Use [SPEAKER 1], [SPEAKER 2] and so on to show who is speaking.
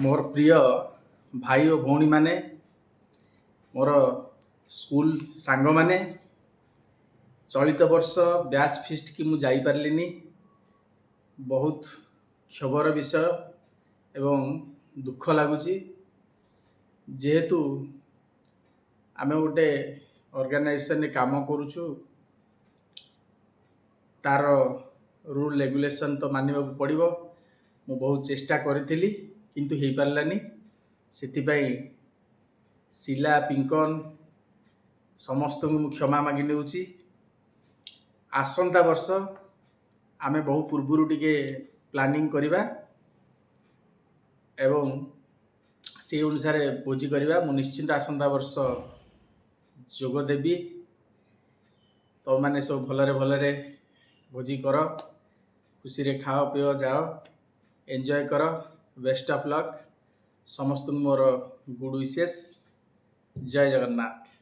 [SPEAKER 1] ମୋର ପ୍ରିୟ ଭାଇ ଓ ଭଉଣୀମାନେ, ମୋର ସ୍କୁଲ ସାଙ୍ଗମାନେ, ଚଳିତ ବର୍ଷ ବ୍ୟାଚ୍ ଫିଷ୍ଟକି ମୁଁ ଯାଇପାରିଲିନି। ବହୁତ କ୍ଷୋଭର ବିଷୟ ଏବଂ ଦୁଃଖ ଲାଗୁଛି। ଯେହେତୁ ଆମେ ଗୋଟେ ଅର୍ଗାନାଇଜେସନରେ କାମ କରୁଛୁ, ତାର ରୁଲ୍ ରେଗୁଲେସନ୍ ତ ମାନିବାକୁ ପଡ଼ିବ। ମୁଁ ବହୁତ ଚେଷ୍ଟା କରିଥିଲି, କିନ୍ତୁ ହେଇପାରିଲାନି। ସେଥିପାଇଁ ଶିଲା, ପିଙ୍କନ ସମସ୍ତଙ୍କୁ ମୁଁ କ୍ଷମା ମାଗି ନେଉଛି। ଆସନ୍ତା ବର୍ଷ ଆମେ ବହୁ ପୂର୍ବରୁ ଟିକେ ପ୍ଲାନିଂ କରିବା ଏବଂ ସେଇ ଅନୁସାରେ ଭୋଜି କରିବା। ମୁଁ ନିଶ୍ଚିନ୍ତ ଆସନ୍ତା ବର୍ଷ ଯୋଗ ଦେବି। ତୁମମାନେ ସବୁ ଭଲରେ ଭଲରେ ଭୋଜି କର, ଖୁସିରେ ଖାଅ ପିଅ, ଯାଅ, ଏନ୍ଜୟ କର। ବେଷ୍ଟ ଅଫ୍ ଲକ୍ ସମସ୍ତଙ୍କୁ, ମୋର ଗୁଡ୍ ୱିସେସ୍। ଜୟ ଜଗନ୍ନାଥ।